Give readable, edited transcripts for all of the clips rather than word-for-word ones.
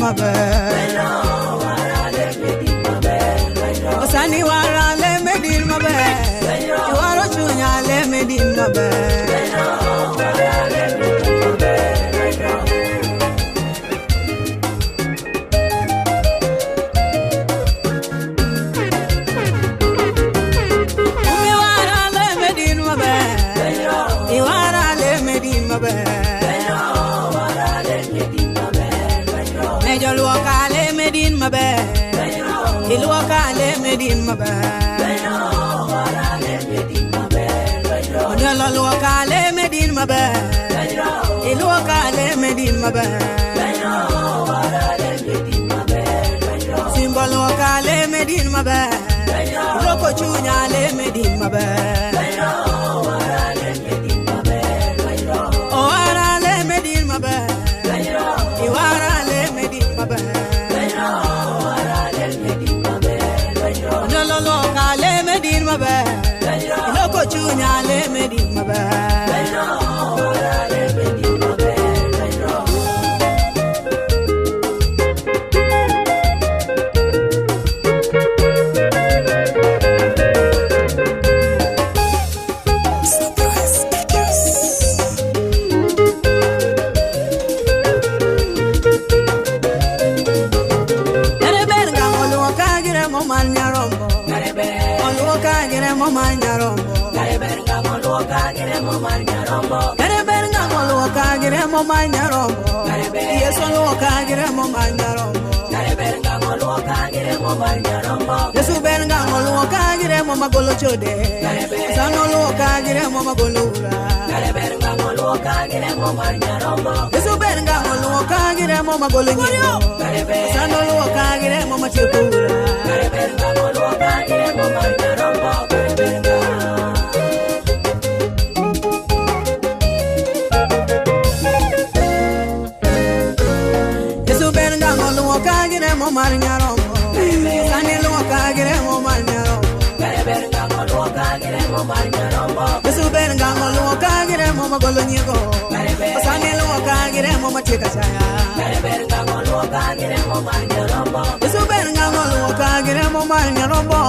maber. Osani wara leme din maber. Iwaro chunya leme din maber. Umi wara leme din maber. Iwara leme din maber. Mejo luoka leme din maber. Iluoka leme din maber. Odolo luoka leme din maber. Iluoka leme din maber. Simbo luoka leme din maber. Iloko chunya leme din maber. Owara leme din maber. Iwara leme din maber. Odolo luoka leme din maber. Iloko chunya leme din maber. Kare ber nga oluoka gire mo mar nyarombo. Oluoka gire mo mar nyarombo. Kare ber nga oluoka gire mo mar nyarombo. Yesu oluoka gire mo mar nyarombo. Yesu ber nga oluoka gire mo magolo chode. Sano oluoka gire mo magolo ura. Yesu ber nga oluoka gire mo magolo nyimbo. Sano oluoka gire mo matieko ura. Yesu ber nga oluoka gire mo mar nyarombo. Sani luoka gire mo mar nyarombo. Yesu ber nga oluoka gire mo magolo nyiego. Sani luoka gire mo matieko chaya. Yesu ber nga oluoka gire mo mar nyarombo.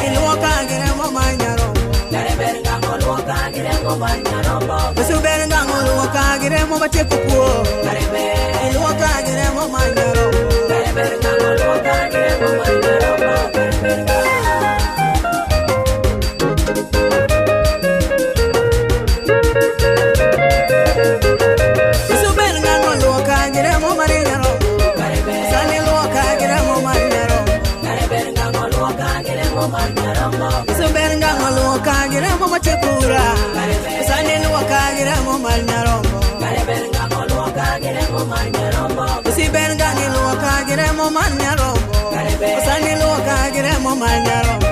Iluoka gire mo mar nyarombo. Yesu ber nga oluoka gire mo matieko kuo. Iluoka gire mo mar nyarombo. Yesu ber nga oluoka gire mo mar nyarombo. Sani luoka gire mo mar nyarombo. Yesu ber nga oluoka gire mo matieko ura. Sani luoka gire mo mar nyarombo. Yesu ber nga luoka gire mo mar nyarombo. Sani luoka gire mo mar nyarombo.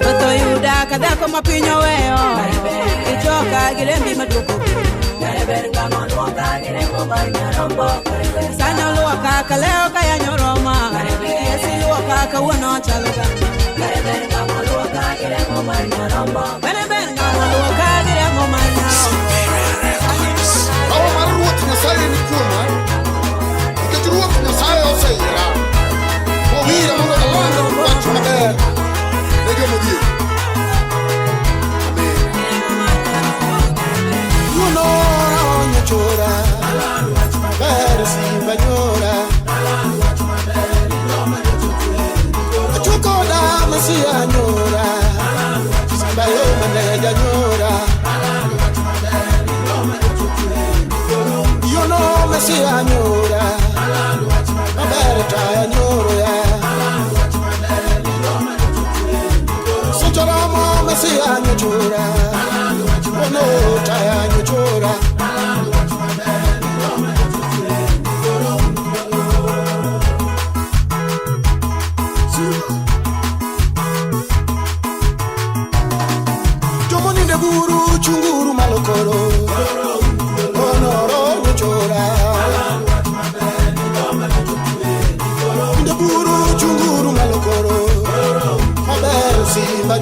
Otho yuda kadhako ma piny oweyo. Ichoka gi lembi maduoko. Sani oluoka kaleo kayanyo Roma. Yesu luoka kawuono achalo ga. Bere ber nga oluoka gire mo mar nyarombo. Roho mar Ruoth Nyasaye ni kuoma, nikech Ruoth Nyasaye oseyiera. Owira mondo aland wach maber ne jomodhier. Amen. Wuonora onyochora, ber simba nyora. Achukoda masia nyora, simba yo maneja nyora. Yono masia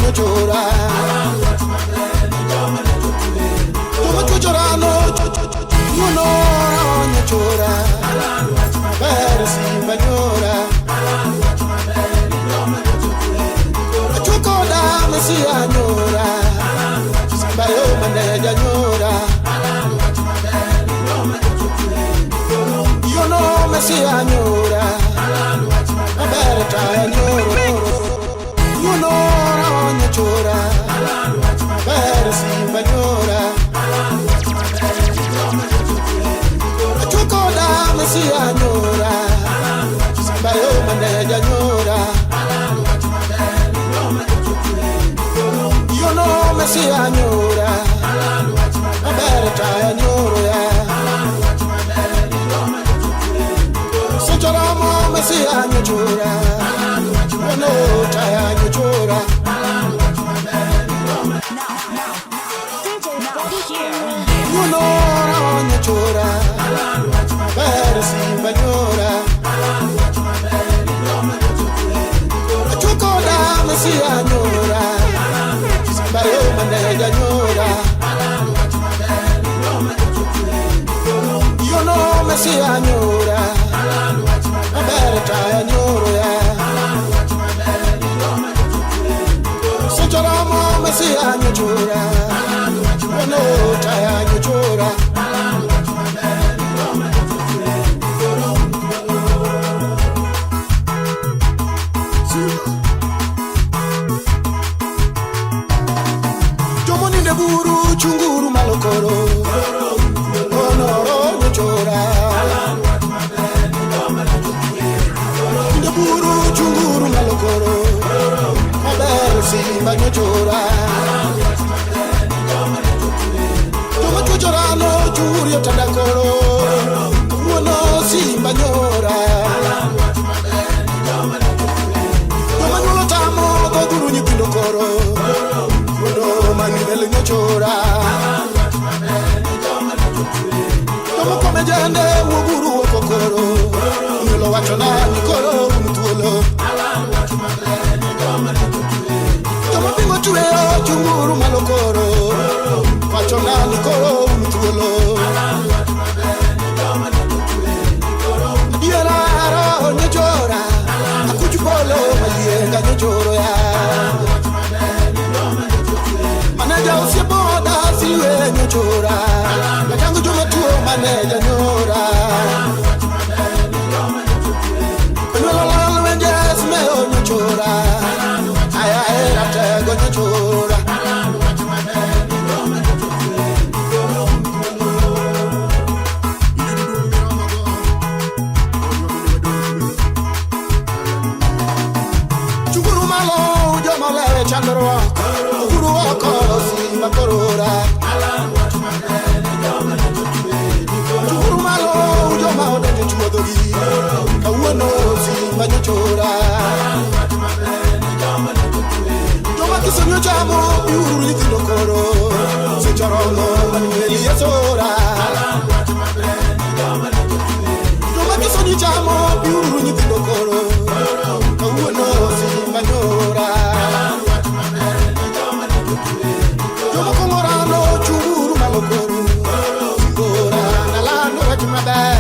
nyochora. Joma chuchorano wuonora nyochora. Ber simba nyora. Achukoda mesia nyora. Simba yo maneja nyora. Yono mesia nyora. Aber taya nyoro. Wuonora nyochora. Ber simba nyora. Achukoda mesia nyora. Simba yo maneja nyora. Yono mesia nyora. Aber taya nyoro ya. Sechoramo mesia nyochora. Yono taya nyochora. Wuonora nyochora. Ber simba nyora. Achukoda mesia nyora. Simba yo maneja nyora. Yono mesia nyora. Aber taya nyoro ya. Sechoramo mesia nyochora. Yono taya nyochora. Jomoninde buru chunguru malokoro. Onoro nyochora. Ninde buru chunguru malokoro. Aber simba nyochora. Joma chuchorano churi otandakoro. Wuono simba nyora. Joma nyuolo tamo dhodhuru nyithindo koro. Wuono Manuel nyochora. Joma kome jende wuoguru oko koro. Nyuolo wachona ni koro un thuolo. Joma pingo tweyo chunguru malo koro. Wachona ni koro un thuolo. Adiera roho nyochora. Akuch polo mayienga nyochoro ya. Maneja osieboda siwe nyochora. Jachango joma tuo maneja nyora. Nyuolo lal wenje smeo nyochora. Aya era tego nyochora. Chunguru malo joma lewe chandruok. Uguru oko simba korora. Chunguru malo joma odonjo chuodhogi. Kawuono simba nyochora. Joma kisonyo chamo biuru nyithindo koro. Sechoromo Manuel yesora. Joma kisonyo chamo biuru nyithindo koro. Kawuono simba nyora. Joma kongorano chunguru malo koro. Singora nalando wach maber.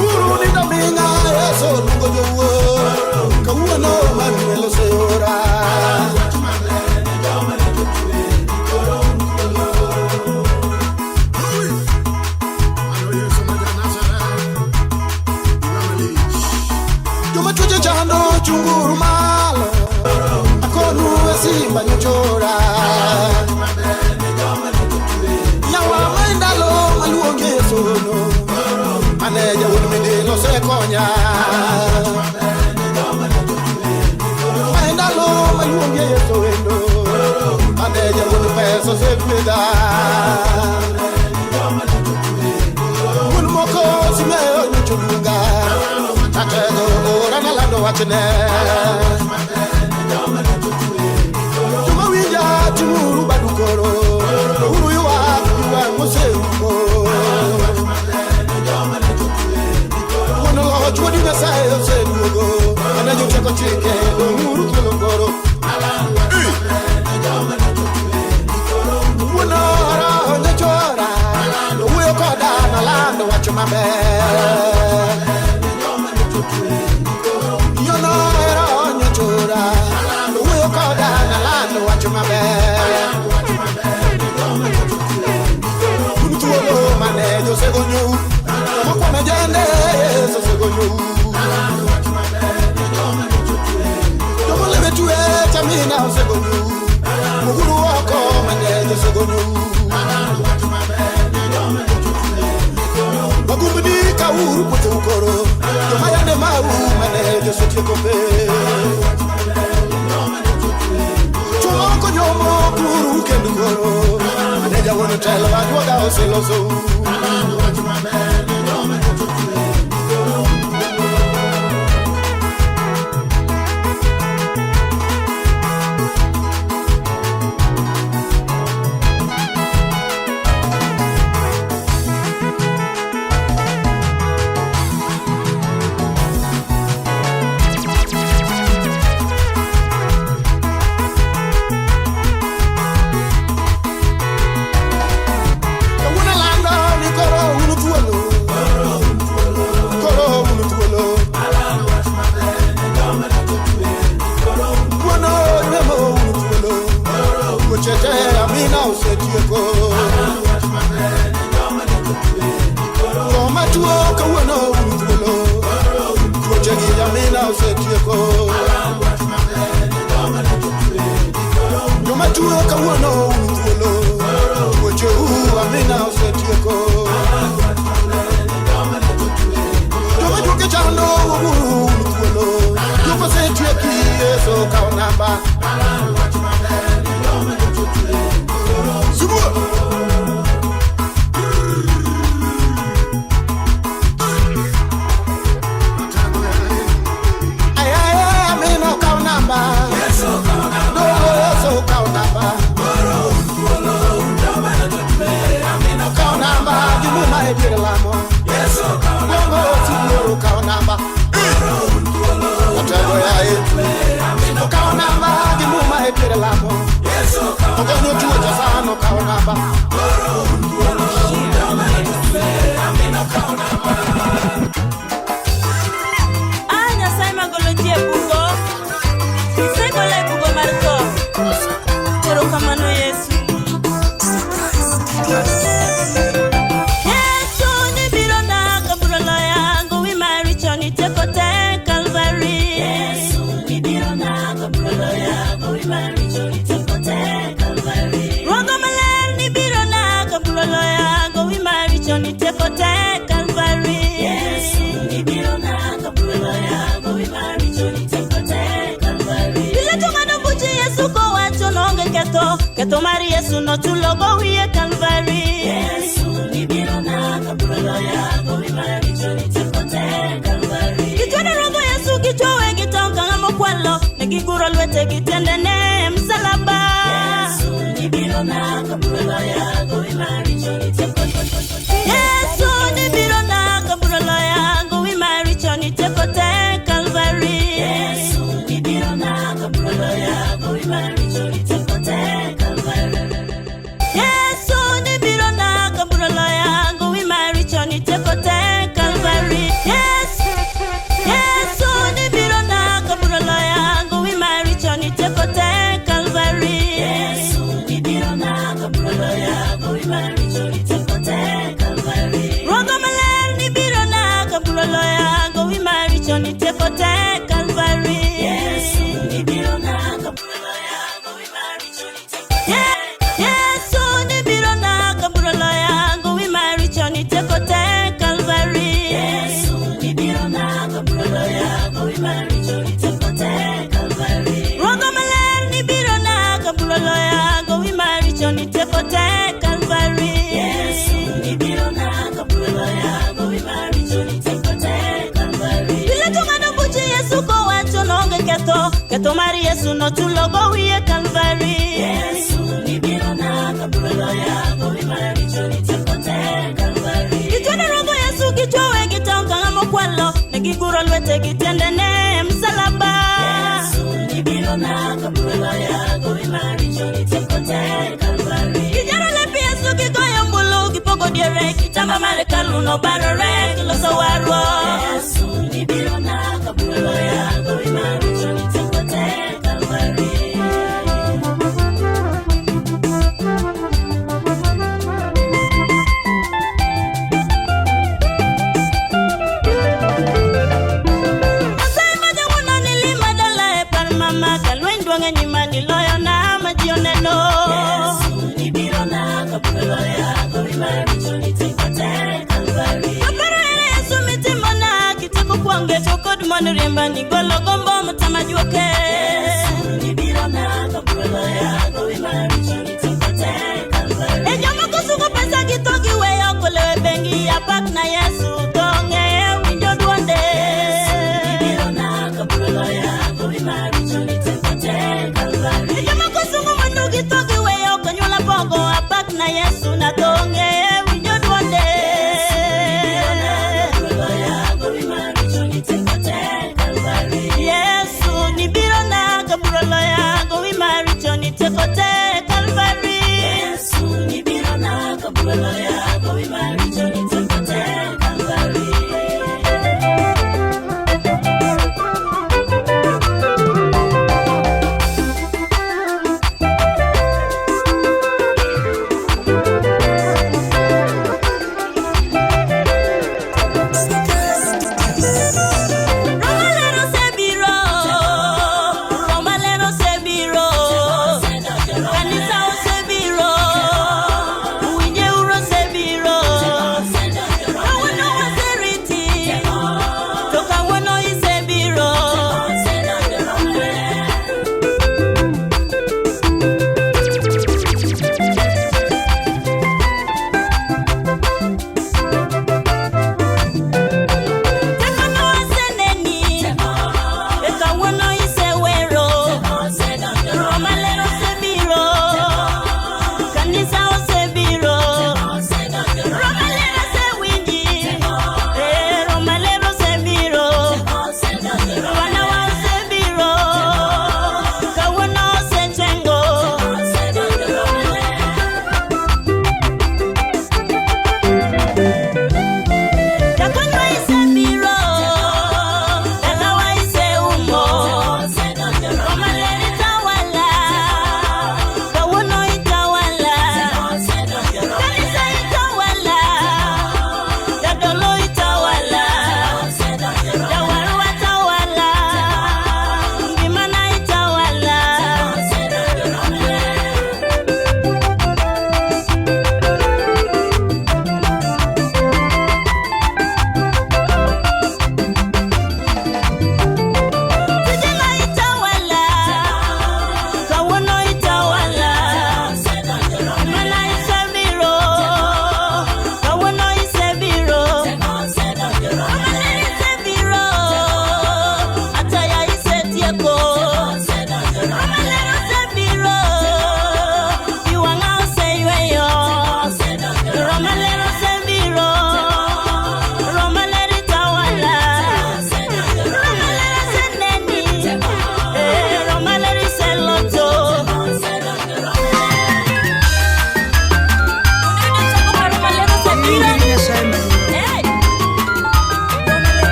Uru ni daminga Yeso luongo jowuo. Kawuono Manuel oseora. Joma tuoche chando chunguru malo. Akonu e simba nyochora. Yawa maendalo maluonge sono. Maneja wuod midil osekonya. Maendalo maluonge Yeso endo. Maneja wuod pesa osegwedha. Wuon moko simeo nyocho luonga. Atego ora nalando wachne. Joma winja timuru badu koro. Uru ywak ywak moseumo. Wuon loch wuod Nyasaye oseduogo. Maneja chike dong'uru. maber. Nyono ero nyochora, owuoyo koda nalando wach maber. Un thuolo mane josegonyou, mokwame jende Yesu osegonyou. Jomolebe twe chamina osegonyou, oguru oko mane josegonyou. Wagumbni kauru puotheu koro, joma yande mau mane josetieko pe. Chwo moko nyomo kuru kendo koro, mane jawuon telo ajuoga oselosou. Kawuono alando ni koro un thuolo. Koro un thuolo. Wuono nemo un thuolo. Weche te amina osetieko. Joma tuo kawuono un thuolo. Tuochegi amina osetieko. Joma tuo kawuono un thuolo. Tuocheu amina osetieko. Joma juoke chando wuoguru un thuolo. Juok osetieki Yesu kawo namba. Subua! Ay, ay, ay, amina okawo namba. Dogo Yesu okawo namba. Okawo namba gi muma e dier lamo. Bongo sibuor okawo namba. Otego yaye. Okawo namba gi muma e dier lamo. Ogonyo tuoche san okawo namba. Ah, Nyasaye magolo ji e bugo. Isegola e bugo mar tho. Erokamano Yesu. Yesu nibiro na kaburo loya gowi maricho nitieko te Calvary. Yesu nibiro na kaburo loya gowi maricho nitieko te Calvary. Rogo maler nibiro na kaburo loya gowi maricho nitieko te Calvary. Yesu nibiro na kaburo loya gowi maricho nitieko te Calvary. Pilato ng'ado buche Yesu kowacho noonge ketho, ketho mar Yesu nochulo gowi e Calvary. Yesu nibiro na kaburo loya gowi maricho nitieko te Calvary. Gichwado rogo Yesu gichwowe gi tong' ka ng'ama okwalo, ne giguro lwete gi tiendene e msalaba. Yesu nibiro na kaburo loya gowi maricho nitieko. Yesu nibiro na kaburo loya gowi maricho nitieko te Calvary. Yesu nibiro na kaburo loya gowi maricho nitieko te Calvary. Yesu nibiro na kaburo loya gowi maricho nitieko te Calvary. Yesu Yesu nibiro na kaburo loya gowi maricho nitieko te Calvary. Yesu nibiro na kaburo loya gowi maricho nitieko te Calvary. Rogo maler nibiro na kaburo loya gowi maricho nitieko te Calvary. Yesu nibiro na kaburo loya gowi maricho nitieko te. Yesu nibiro na kaburo loya gowi maricho nitieko te Calvary. Yesu nibiro na kaburo loya gowi maricho nitieko te Calvary. Rogo maler nibiro na kaburo loya gowi maricho nitieko te Calvary. Yesu nibiro na kaburo loya gowi maricho nitieko te Calvary. Pilato ng'ado buche Yesu kowacho noonge ketho, ketho mar Yesu nochulo gowi e Calvary. Yesu nibiro na kaburo loya gowi maricho nitieko te Calvary. Gichwado rogo Yesu gichwowe gi tong' ka ng'ama okwalo, ne giguro lwete gi tiendene e msalaba. Yesu nibiro na kaburo loya gowi maricho nitieko te Calvary. Gijaro lep Yesu gigoyo ombulu gipogo diere. Kitamba mar hekalu nobarore kiloso warruok. Yesu nibiro na kabura loya gowi maricho nitieko te Kalvari. Nyasaye ma jang'wono nilima dala e par mama ka lweny duong' e nyima niloyo na ma ji oneno. Yesu nibiro na kabura loya gowi maricho nitieko te Kalvari. Aparo here Yesu mitimona kitieko kuonge to kod mon riemba nigolo gombo motama juoke. Yesu nibiro na kabura loya gowi maricho nitieko te Kalvari. E jomoko sugo pesa gi to giweyo golo e bengi apak na Yesu to ng'eye winjo duonde. Yesu nibiro na kabura loya gowi maricho nitieko te Kalvari. E jomoko sugo mwandu gi to giweyo konyuola pogo apak na Yesu na to ng'eye winjo duonde. Yesu nibiro na kabura loya gowi maricho nitieko te Kalvari. Yesu nibiro na kabura loya gowi maricho nitieko te Kalvari.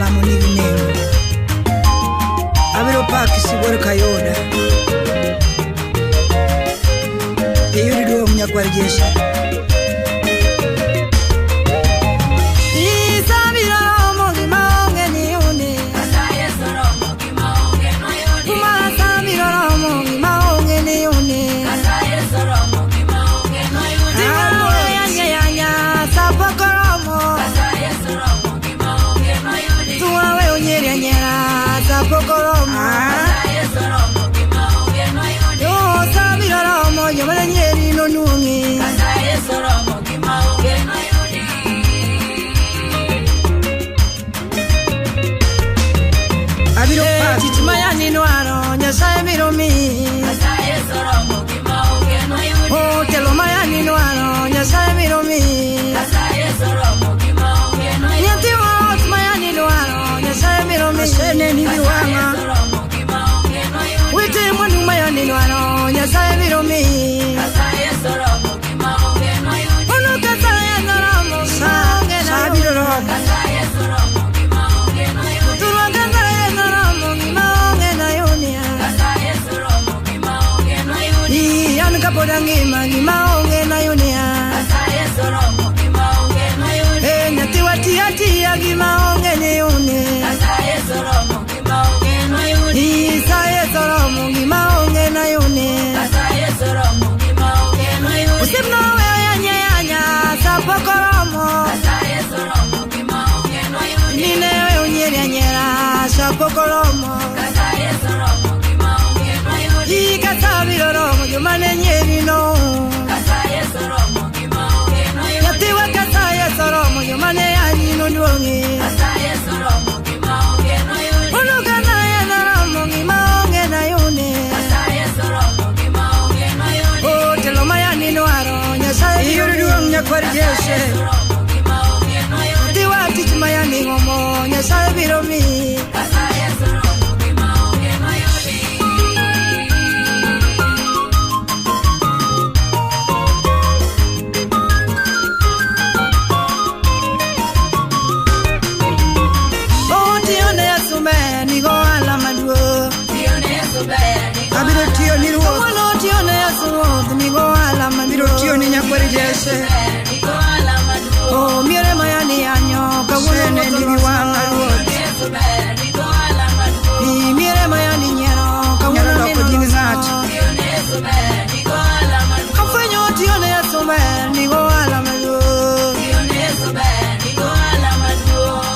Lamo nigi nengo. Abiro paki sibuor kayuda. Iyud duong' nyakwar Jesse. Isabiro romo gi maonge ni une. Kuma sabiro romo gi maonge ni une. Tinga yanya yanya sapok oromo. Tuawe onyeri anyera sapok oromo. Yo sabiro romo joma ne nyeri nonuong'i. Abiro paki. Tich ma yani dwaro Nyasaye biro miyi. Oh, telo ma yani dwaro Nyasaye biro miyi. Nyathi ot ma yani dwaro Nyasaye biro miyi. Asene nigi wang'a. Wite mwandu ma yani dwaro Nyasaye biro miyi. Ono Nyasaye noromo maonge na Sabiro romo. Turwa Nyasaye noromo maonge na yunia. An kapod angima gima onge na yunia. Eh, nyathi wati atiya gima onge ni yune. Isaye soromo gima onge na yune. Osiepna oweyo yanya yanya sapok oromo. Mine oweyo nyieri anyiera sapok oromo. Kata biro romo joma ne nyieri no. Nyathiwa kata Yesu oromo joma ne yanyi noduong'i. Ono kata Yesu oromo gima onge na yune. Oh, telo ma yani dwaro Nyasaye biro Iyud duong' nyakwar Jesse. Nyathiwa tich ma yani ngomo Nyasaye biro miyi. Oh, tiyone Yesu ber nigo ohala maduong'. Abiro tiyo ni ruoth. Kawuono tiyone Yesu ruoth nigo ohala Abiro maduong'. tiyo ni nyakwar Jesse. Oh, miere ma yani yanyo kawuono Asene ruoth nigi oloso. wang'a ruoth. I miere ma yani nyiero kawuono Nyalo loko min nying oloso. ng'ato. Afwenyo tiyone Yesu ber nigo ohala maduong'.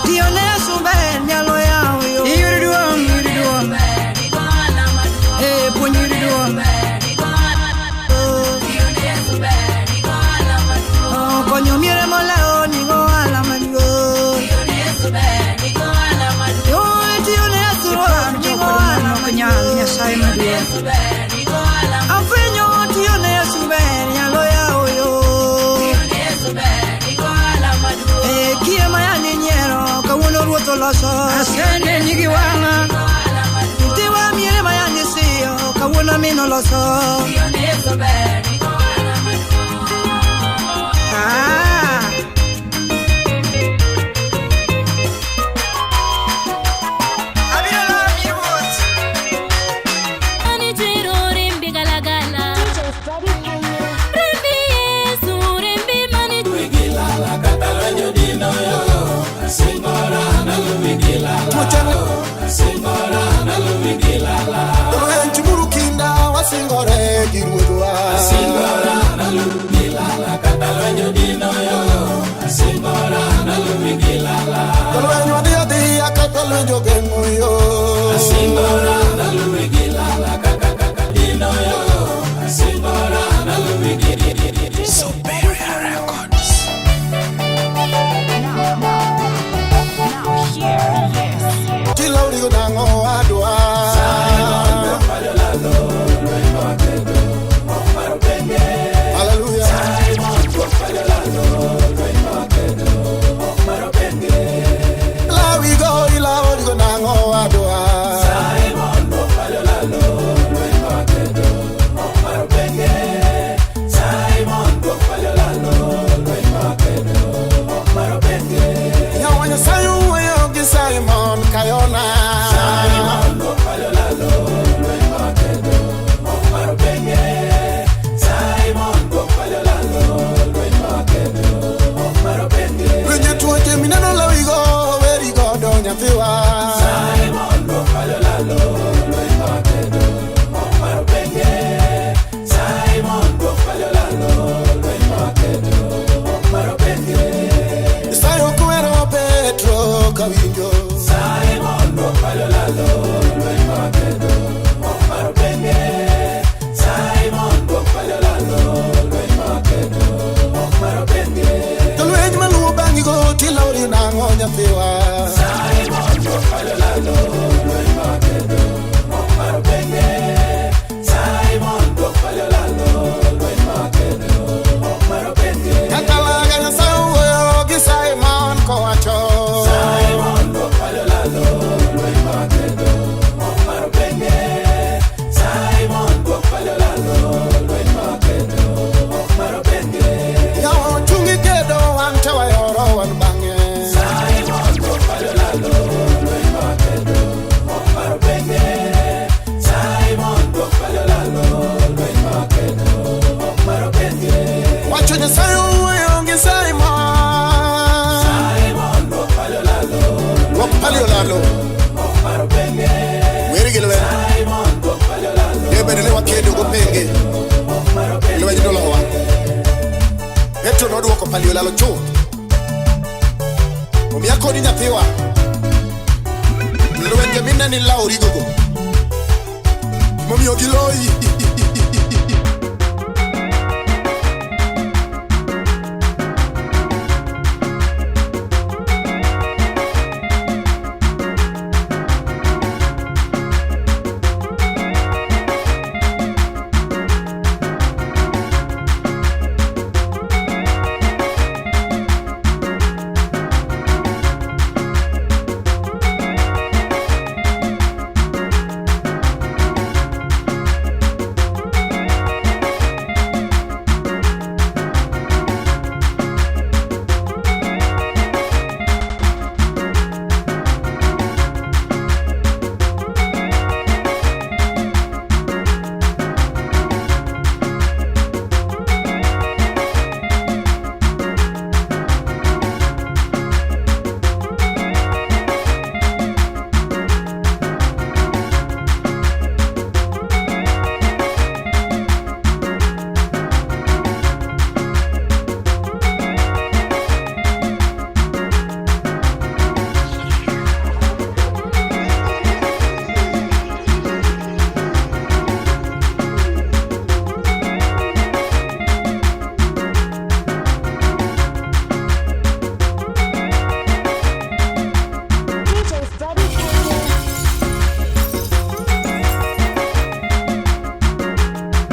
Tiyone Yesu ber nyalo yawo yo. Iyud duong', iyud duong'. Eh, puonj yud duong'. Oh, konyo miere molewo nigo ohala maduong'. Yo, tiyone Yesu Ipar ruoth nigo jokod ohala manok nyal maduong'. Nyasaye maduong'. Afwenyo tiyone Yesu ber nyalo yawo yo. Eh, kie ma yani nyiero kawuono ruoth oloso. Asene nigi wang'a. Nyithiwa miere ma yani siyo kawuono min oloso. Ah. Abiro lami ruoth. Jolweny chunguru kinda wasingore gi ruodhwa. Jolweny wadhi adhiya kata lweny ogeng'o yo. Superior Records. Now hear this. Tilawrigo nang'o wadwa. Hallelujah. Lawigo ilawrigo nang'o wadwa. nyathiwa? Nyasaye okwero Petro kawinjo. Jolweny maluwo bang'igo tilawri nang'o nyathiwa? Kakalaga Nyasaye owuoyo gi Simon kowacho. Yawa ochungi kedo wan te wayoro wan bang'e. Wacho Nyasaye owuoyo gi Simon. Duok palio lalo. Weri gi lweny. Debed ni wakedo gopenge. Lweny nolowa. Petro nodwoko palio lalo chuth. Omiya kodi nyathiwa. Lwenje mineni lawrigogo. Momiyo giloyi.